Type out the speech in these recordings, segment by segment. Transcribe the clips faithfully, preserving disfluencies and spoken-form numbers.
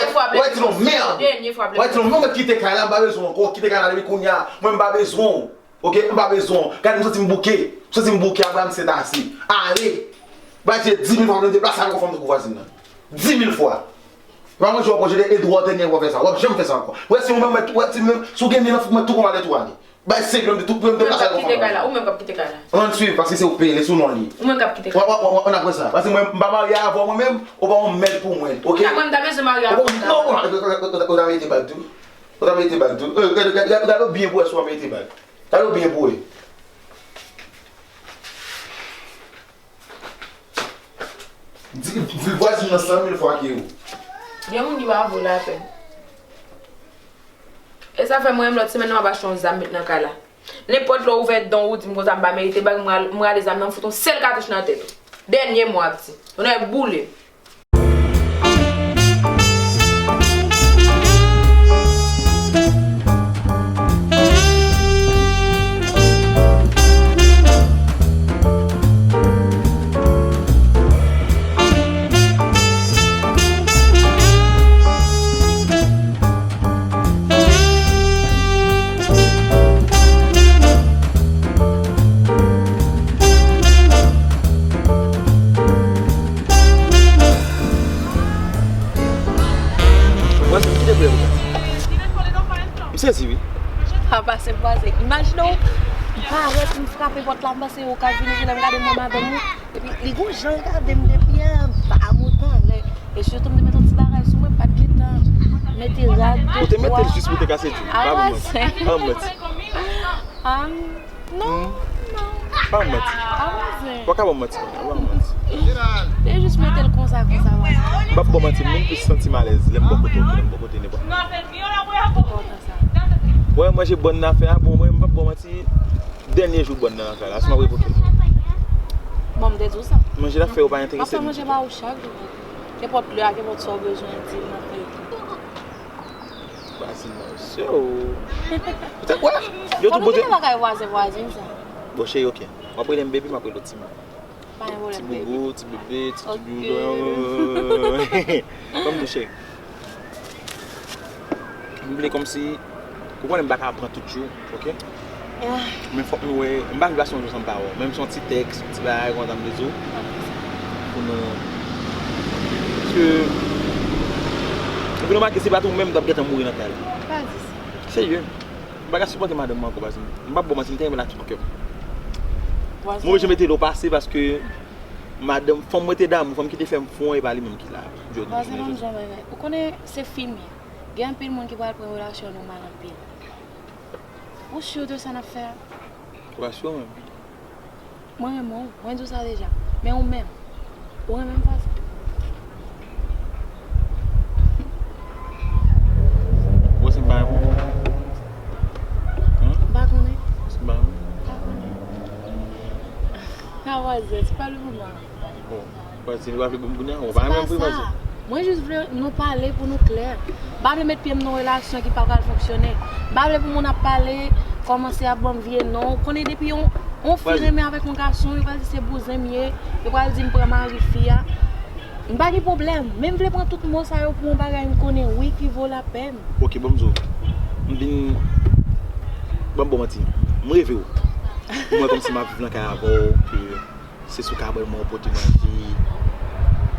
Dènye fwa, Blessing. Dènye fwa, Blessing. Wè, ti non, men, kite kay la, m pa bezwen w ankò. Kite kay la depi kounye a. Mwen, m pa bezwen w. Oke, m pa bezwen w. Gade, m santi m bouke. M santi m bouke, Abraham, se dasi. Ale. Ba, se di mil fwa, m deplase ankò, fanm tankou vwazin nan. Di mil fwa. M pa manje w ankò, je te Edouard, dènye fwa w fè sa. W ap janm fè sa ankò. Wè, si w menm, wè, si w menm, si w gen li nan fou, mwen tou konn ale tou ale. Bay senk lan, m te tou pran, m te pase al konfòm la. Ou menm k ap kite kay la. Ann swiv, paske se ou peye, li sou non li. Ou menm k ap kite kay la. Ou, ou, ou, ou, ou nan pwen sa. Paske mwen, m pa marye avè w, mwen menm, ou pa yon mèd pou mwen, oke? Mwen, m ta bezwen marye avè w. Non, ou, ou, ou, ou ta merite bag tou. Ou ta merite bag tou. Gade, gade, gade, gade byen pou wè si w ap merite bag. Gade byen pou wè. Di, di vwazin nan san mil fwa ke ou. Gen moun ki pa vo lapèn. E sa fè mwen menm lòt semèn nan m ap achte yon zam met nan kay la. Nenpòt lè w ouvè don ou di m konsa m pa merite bag, m ral-, m rale zam nan m fout yon sèl katouch nan tèt ou. Dènye mo ap di. Ou nan boule. Vwazin, ki te prè ou? M sezi, wi. Pa pase vwazin. Imajine w, m parèt, m frape pòt la, m panse ou ka vini, vini, m gade mwen madanm ou. Epi, li gon jan l gade m depi an, m pa moutan, lè. E sitou m te mete yon ti bagay sou mwen, m pa t gentan mete rad de bwa. Ou te mete l jis pou te kase di. Pa ban m manti. Pa ban m manti. Ah, non, non. Pa ban m manti. Ah, vwazin. Ou pa ka ban m manti konnya, pa ban m manti. Te jis mete l konsa, konsa, vwazin. M p ap ba w manti, m menm plis santi m alèz lè m bò kote w ke lè m bò kote nenpòt moun. Wè, manje bòn nan fè a, bon, mwen, m p ap ba w manti. Dènye jou bòn nan nan kay la, si m ap revoke l. Bon, m te di w sa. Manje l ap fè yo pa enterese m. M ap fè manje ba ou chak jou. Kenpòt lè a, kenpòt sa w bezwen di m, m ap fè l. Vwazin nan, se ou. Ou te kwè? Yo tou pote. Bagay vwazin, vwazin sa. Bon, cheri, oke. W ap rele m baby, m ap rele w timoun. Pa gen pwoblèm, baby. Ti boubou, ti bebe, ti doudou. Kòm tou, cheri. M vle kòmsi, ou konnen m pa ka pran tout jou, oke? Men fòk nou wè, m pa vle pase yon jou san m pa wè w. Menm si yon ti tèks, yon ti bagay, konsa m vle di w. Pou nou. Paske, epi nou remake, se pa tou menm m t ap gentan mouri nan kay la. Pa di sa. Serye. M pa ka sipòte madanm mwen ankò, paske m p ap ba w manti, m te renmen l ak tout kè m. Mwen oblije mete dlo pase paske madanm, fanm mwen te damou, fanm ki te fè m fou an, e pa li menm ki la jodi. Vwazen, ban m di w yon bagay. Ou konnen se fim ye. Gen anpil moun ki pral pran relasyon nou mal anpil. Ou si de sa n ap fè a? Ou pa si menm? Mwen renmen w, mwen di w sa deja. Men ou menm, ou renmen m vwazen? Ou se m pa renmen w? Hein? M pa konnen. Ou se m pa renmen w? M pa konnen. A vwazen, se pa le moman. Bon, vwazen, ou pa vle ban m kounye a? Ou pa renmen m vre, vwazen? Mwen jis vle nou pale pou nou klè. M pa vle met pye m nan relasyon ki pa pral fonksyone. M pa vle pou moun ap pale, kòmanse ap ban m vye non. Ou konnen depi yon, yon fi renmen avèk yon gason, yo pral di se bouzen m ye, yo pral di m pran mari fi a. M pa gen pwoblèm, men m vle pran tout mo sa yo pou yon bagay m konnen wi ki vo lapèn. Ok, ban m di w. M vin, ban m ba w manti. M reve w. M wè kòmsi m ap viv nan kay avè w, ke se sou kabann mwen ou pote manje.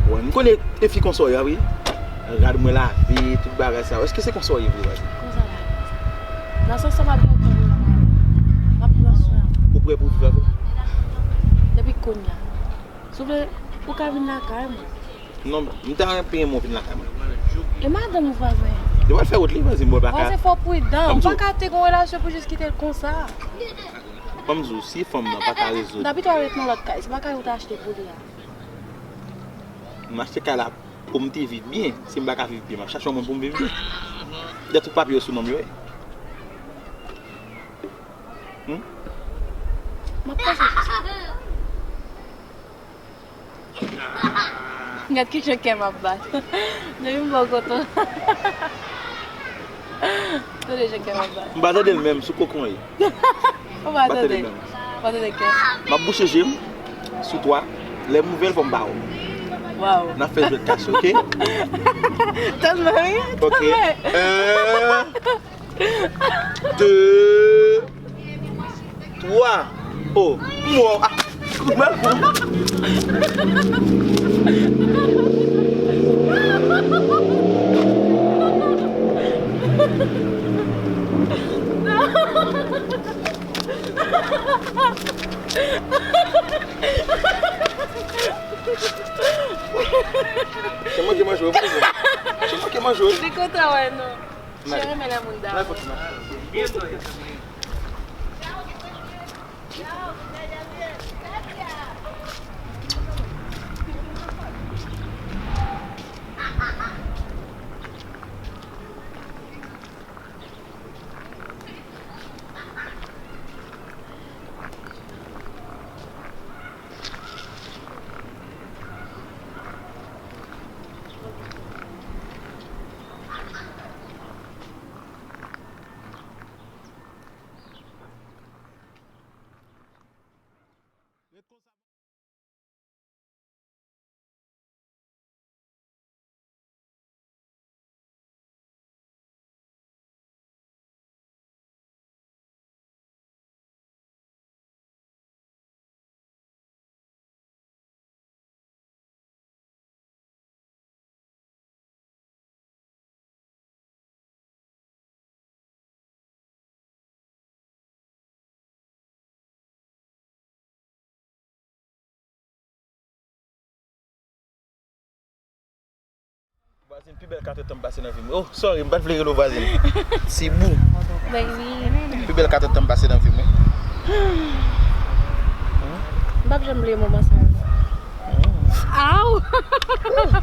Wè, m konnen e fi konsa w ye a wi. Rad mwen lave, tout bagay sa yo. Èske se konsa w ye vre, vwazen? Konsa la. Nan sans sa m ap gen okenn pwoblèm avè w. M ap pran swen w. Ou prè pou viv avè m? Depi kounye a. Souple, ou ka vin lakay mwen. Non, m ta renmen ou vin lakay mwen. E madanm ou vwazen? Li pral fè wout li, vwazen, mwen pa ka. Vwazen, fò pridan. Ou pa ka te gon relasyon pou jis kite l konsa. Ban m di w, si fanm nan pa ka rezoud. Dabitid w ret nan lòt kay, se pa kay ou te achte pou li a. M achte kay la pou m te viv byen. Si m pa ka viv byen, m ap chache yon moun pou m viv byen. Lè tout papye yo sou non m yo ye. Hmm? M ap panse sou sa. Gad kijan kè m ap bat. Depi m bò kote w. Tande jan kè m ap bat. M pa tande l menm, sou kokon ye. Ou pa tande? M pa tande kè. M ap bouche je m sou twa. Lè m ouvè l, fò m ba w. Waw. N ap fè jwèt kache, ok? Tèlman wi. Ok. Tèlman. Un, de, twa. Oh, mò. Ah, mal kou. Se mwen ki manje w, se mwen ki manje w. Li kontan wè nou. Mwen renmen lè moun damou. Vwazin, pi bèl katòz tan m pase nan vi m. Oh, sorry, m pa t vle rele w vwazin. Tibou. Baby. Pi bèl katòz tan m pase nan vi m, wi. M p ap janm bliye moman sa yo. Aw!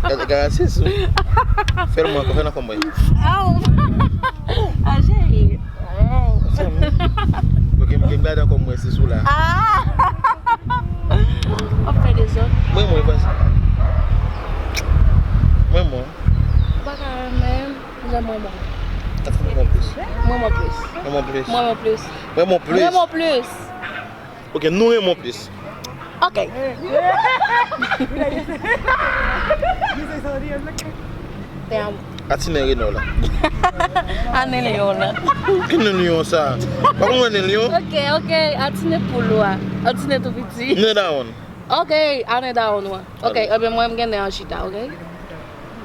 Gade, gade, se sou. Fè l mwen, fè l ankò mwen. Aw! A, cheri. Aw! Ok, m, m gade ankò mwen, se sou la. Ah! W ap fè dezòd. Mwen, mwen, vas-y. Mwen, mwen. Ou pa ka renmen m, jan mwen, mwen. Mwen, mwen plis. Mwen, mwen plis. Mwen, mwen plis. Mwen, mwen plis. Mwen, mwen plis. Ok, nou renmen w plis. Ok. Te amo. Atine Renò la. Ane Leyon la. Ki nen Leyon sa? Pa konn wè nen Leyon? Ok, ok, Atine poul ou a. Atine tou piti. Nen dawonn. Ok, ane dawonn ou a. Ok, ebyen mwen m gen nen an chita, ok?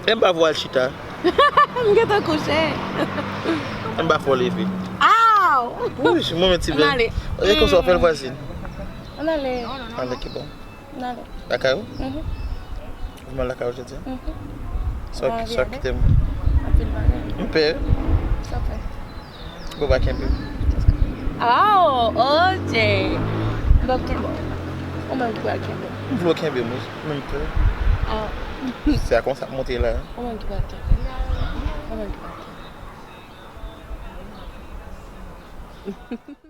E m pa vou al chita. M gentan kouche. E m pa fò leve. Aw! Wi, mwen menm ti vle. Ann ale. E konsa w fè l vwazin. Ann ale. Ale ki bò? Ann ale. Lakay ou? Mhm. Ou mal lakay ou jodi a? Mhm. Sa w kite m? Anpil bagay. M pè. Sa w fè? Ou pa kenbe m. Aw, ok. M p ap kenbe w. Ou menm ki pral kenbe m. M vle w kenbe m wi, men m pè. Aw. Se a konsa ap monte la. Ou menm ki pral kenbe m. Ou menm ki pral kenbe m.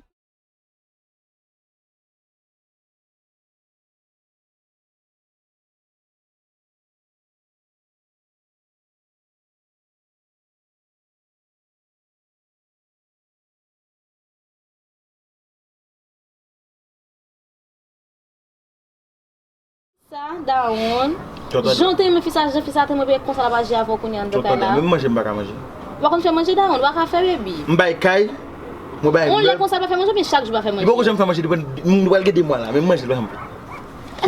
Sa, dawonn. Jan w te renmen fi sa, jan fi sa te renmen w, konsa l ap aji avè w kounye a anndan kay la. Men manje m pa ka manje. Ou pa konn fè manje, dawonn, ou pa ka fè, baby. M bay kay, mwen bay mèb. Yon lè konsa l pa fè manje, oubyen chak jou pa fè manje? Li poko janm fè manje, li pral, li pral gen de mwa la, men manje l pa janm fè.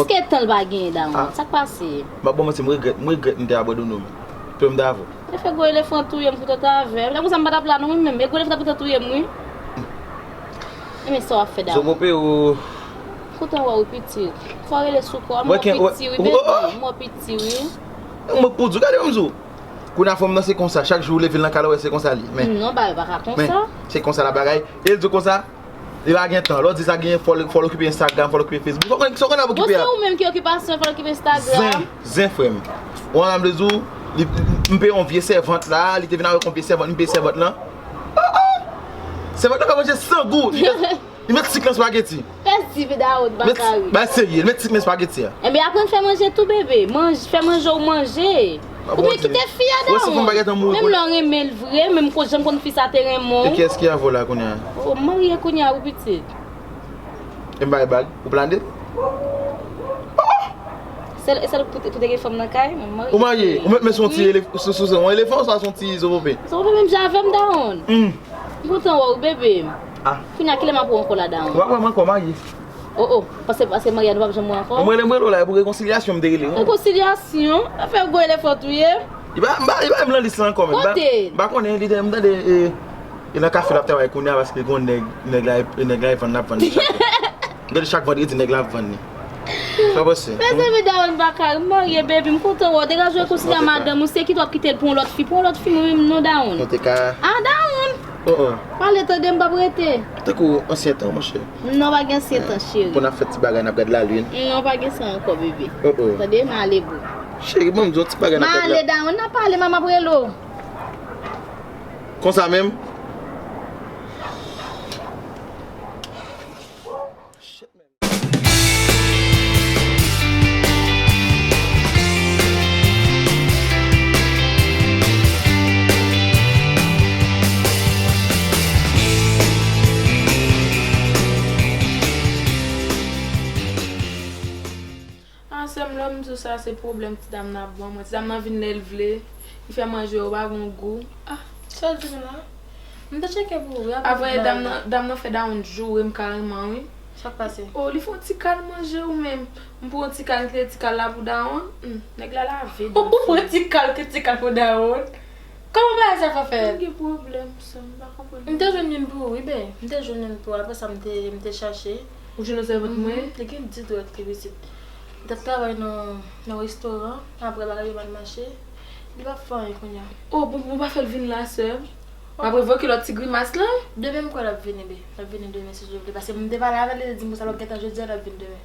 Èske tan l pa genyen, dawonn? Sa k pase? M ap ba w manti, m regrèt, m regrèt m te abandone w. Pè m ta avè w. Te fè gwo elefan touye m pou tante avè. Lè konsa m pa t ap la non, mwen menm. E gwo elefan ta pou tante touye m, wi. E men sa w ap fè, dawonn? Zo pope ou. Kontan wè w wi, pitit. Fò w rele sou kò. Mwen piti, wi, baby. Mwen piti, wi. Mwen pou di w, gade yon zo. Kounye a fanm nan se konsa, chak jou ou leve l nan kay la, w wè se konsa li ye. Men, non, bagay pa ka konsa. Men, se konsa la bagay. E l di w konsa, li pa gen tan. Lè w di sa gen, fò l, fò l okipe Instagram, fò l okipe Facebook. Fò l, sa w konn ap okipe a. Bon, se ou menm ki okipasyon, fò l okipe Instagram. Zen, zen frè m. Ou konn sa m vle di w, li, m peye yon vye sèvant la, li te vin avèk yon vye sèvant, m peye sèvant lan. Oh, oh! Sèvant lan ka manje san gou. Li met, li met sik nan espageti. Pèsi, dawonn, pa ka ri. Bay serye, li met sik nan espageti a. Enben, aprann fè manje tou, bebe. Manje, fè manje w manje. Oubyen kite fi a, dawonn. Menm lè w renmen l vre, menm ko, jan m konn fi sa te renmen w. E kiyès ki avè w la kounye a? Oh, m marye kounye a, wi, pitit. E m bay bag, ou plane? Sèl, sèl pou te, pou te gen fanm nan kay, men m marye. Ou marye? Ou met men sou yon ti elef-, sou, sou, sou yon elefan, oswa sou yon ti zo pope? Zo pope menm jan avè m, dawonn. M kontan wè w, bebe. Ah. Kounye a, kilè m ap wè w ankò la, dawonn? W ap wè m ankò, marye. Oh, oh, paske, paske marye a nou p ap janm wè ankò. Ou rele m, rele w la, e pou rekonsilyasyon m te rele w. Rekonsilyasyon? Afè gwo elefan touye m. Li pa, m pa, li pa menm nan lis la ankò, men. Kote? M pa konnen, li te, m tande, e, e nan kafe l ap travay kounye a, paske gon nèg, nèg la, e nèg la, e vann l ap vann li chak. M tande chak vandredi, nèg la ap vann li. Sa w panse? Mezanmi, dawonn, m pa ka ri, m marye, baby, m kontan wè w. Degaje w, rekonsilye a madanm ou, se kit w ap kite l pou yon lòt fi, pou yon lòt fi, mwen menm non, dawonn. Nou te ka. Ah, dawonn! Oh, oh. Pale tande, m p ap rete. Tankou ansyen tan, monchè. Non, pa gen ansyen tan, cheri. Pou n ap fè ti bagay, n ap gad lalin. Non, pa gen sa ankò, bebe. Oh, oh. Tande, m ale, boo. Cheri, ban m di w yon ti bagay, n ap gad la. M ale, dawonn, n ap pale, m ap rele w. Konsa menm? Ah, sè m, lè m di w sa, se pwoblèm ti dam nan ap ban mwen. Ti dam nan vin lè l vle, li fè manje yo pa gon gou. Ah. Sa l di m la? M te tcheke pou ou, wi, apre dam nan, dam nan fè dawonn joure m kareman, wi. Sa k pase? Oh, li fè yon ti kal manje ou menm. M pran yon ti kal, kite ti kal la pou dawonn. Hmm, nèg la lave dan. Ou pran ti kal, kite ti kal pou dawonn? Kòman bagay sa fè fèt? M gen pwoblèm, sè m, m pa konprann. M te jwenn youn pou ou, wi, bebe. M te jwenn youn pou ou, apre sa, m te, m te chache. Ou jwenn yon sèvant mwen? Mhm. Li gen dis dwèt, li pitit. Li t ap travay nan, nan restoran, apre bagay yo mal mache. Li p ap fè anyen kounye a. Oh, bon, bon, pa fè l vin la, sè m. M ap revoke lòt ti grimas lan. Demen m kwè l ap vini, bebe. L ap vini demen, si Dye vle. Paske m te pale avè l, li te di m konsa l ap gentan jodi a, l ap vin demen.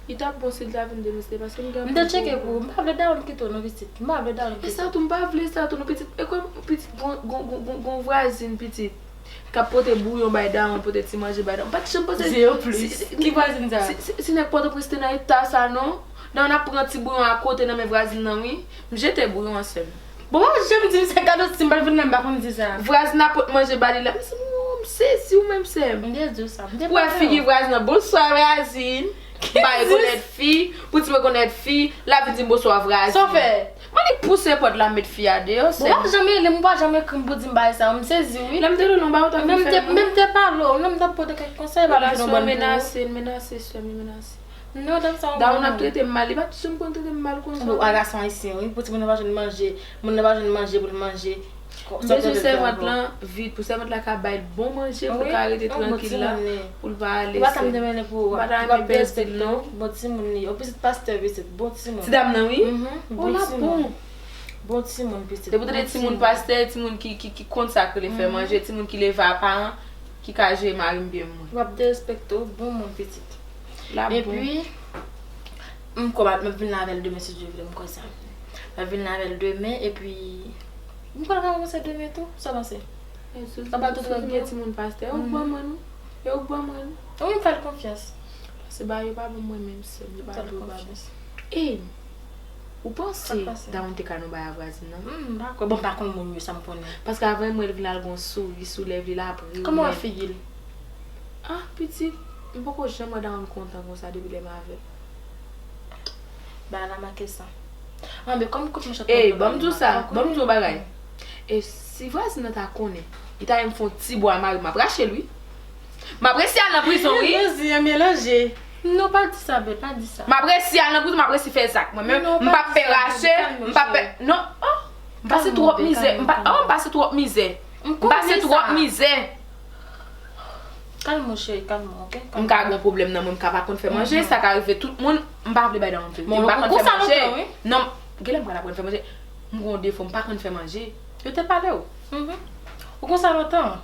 Li t ap bon si l ta vin demen, se te paske m gen anpil pwoblèm. M te tcheke pou ou. M pa vle dawonn kite w non, pitit. M pa vle dawonn kite w. E sa tou, m pa vle sa tou non, pitit. E kwè m, pitit, gon, gon, gon, gon, gon vwazin, pitit. K ap pote bouyon bay dawonn, pote ti manje bay dawonn. M pa t janm panse. Zye yo plis. Ki vwazin sa? Si, si, si nèg Pòtoprens te nan eta sa non. Dawonn ap pran ti bouyon a kote nan men vwazin nan, wi. M jete bouyon an, sè m. Bon, ou pa janm di m sa, gade si m pa t vin la, m pa konn di sa. Vwazin ap pot manje ba li la. M, m sezi ou menm, sè m. M te di w sa. M te pale w. Ou wè figi vwazin nan. Bonswa, vwazin. M pa rekonèt fi. Pou di m rekonèt fi, l ap vin di m bonswa, vwazin. Sa w fè? Mwen li pouse pòt la met fi a deyò, sè. Bon, w ap janm rele m, ou pa janm ekri m pou di m bagay sa, m sezi wi. Lè m te rele w, m pa wè w t ap vin fè. Menm te pale w, non, m t ap pote kèk konsèy, pa vin fè yon bann pou ou. Menase l, menase sè m, menase. Non, dam sa. Dawonn ap trete m mal, li pa t janm konn trete m mal konsa. Bon, a gason ayisyen wi, pou timoun nan pa jwenn manje, moun nan pa jwenn manje pou l manje. M bezwen sèvant lan vid, pou sèvant la ka bay l bon manje, pou l ka rete trankil la, pou l pa ale. Li pa ta m te mennen pou ou. M pa ta renmen pèdi l non. Bon timoun li, yon pitit pastè pitit, bon timoun. Ti dam nan wi. Oh, l ap bon. Bon timoun pitit. Depi w tande timoun pastè, timoun ki, ki, ki konn sa k rele fè manje, timoun ki leve a paran, ki ka jere mari m byen mwen. W ap derespekte w, bon moun pitit. L ap bon. Epi, m kwè m ap vin la avè l demen si Dye vle, m kwè sa. M ap vin la avè l demen, epi, m kwè l ka kòmanse demen tou, sa w panse? Sa pa tout gen timoun pastè, yo k ban mwen nou. Yo k ban mwen nou. Wi, m fè l konfyans. Paske ba yo pa bon mwen menm sè m, yo pa dwe ba bon. E, ou panse Dawonn te ka nan bagay a vwazin nan? M pa kwè, bon, m pa konn moun yo, sa m konnen. Paske avè m wè l vin al gon souri sou lèv li, l ap ri. Kòman w wè figi l? Ah, pitit, m poko janm wè Dawonn kontan konsa depi lè m avè l. Bagay la make san. Anben, kòm kout manchèt. Ey, ban m di w sa, ban m di w yon bagay. E si vwazin nan ta konnen, li ta ye m fè yon ti bwa mari m, m ap rache l wi. M ap resi al nan prizon wi. Mezi an melanje. Non, pa di sa, bèl, pa di sa. M ap resi al nan prizon, m ap resi fè zak. Mwen menm, m p ap pè rache, m p ap pè, non, oh, m pase twòp mizè, m pa, oh, m pase twòp mizè. M pase twòp mizè. Kalme w, cheri, kalme w, oke? M ka gen pwoblèm nan mwen, m ka pa konn fè manje, sa ka rive tout moun, m pa vle bay Dawonn verite. M pa konn fè manje. Non, genlè m pral aprann fè manje. M gen yon defo, m pa konn fè manje. Yo te pale w. Ou konsa lontan?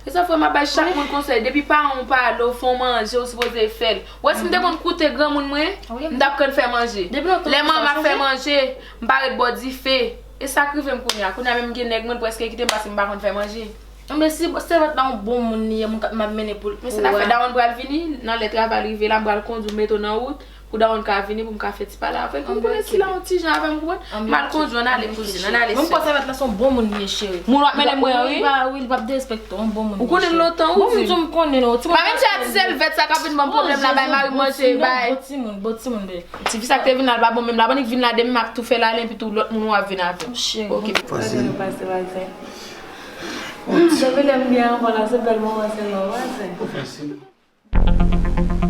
E sa frè m ap bay chak moun konsèy. Depi paran w pale w, fè w manje, ou sipoze fè l. Ou wè si m te konn koute granmoun mwen, m t ap konn fè manje. Lè manman ap fè manje, m pa ret bò dife. E sa k rive m kounye a. Kounye a menm m gen nèg mwen, l prèske kite m paske m pa konn fè manje. Men si sèvant la yon bon moun li ye, moun k ap m ap mennen pou l. Men se n ap fè, Dawonn pral vini, nan lè travay rive la, m pral kondui w mete w nan wout, pou Dawonn ka vini, pou m ka fè ti pale avè l, pou m konnen si l a yon ti jan avè m, ou konprann? M al kondui w, ann ale kouzin, ann ale sè. Mwen kwè sèvant la se yon bon moun li ye, cheri. Moun w ap mennen mwen an, wi. Wi, pa, wi, li p ap derespekte w, yon bon moun li ye, cheri. Ou konnen l lontan, ou di m. Bon, m di w m konnen l, ti moun. Pa menm jan a ti sèlvèt sa k ap vin ban m pwoblèm la, bay mari m manje, bay. Bon timoun, bon timoun, bèl. Tifi sa k te vin la, l pa bon menm la, pandan k vin la, demen m ap tou fè l ale, epi tou lòt moun w ap vin avè l. Cheri. Oke. Fasil. Depi lè m gen ankò la, se bèl moman sèlman, w pa sè.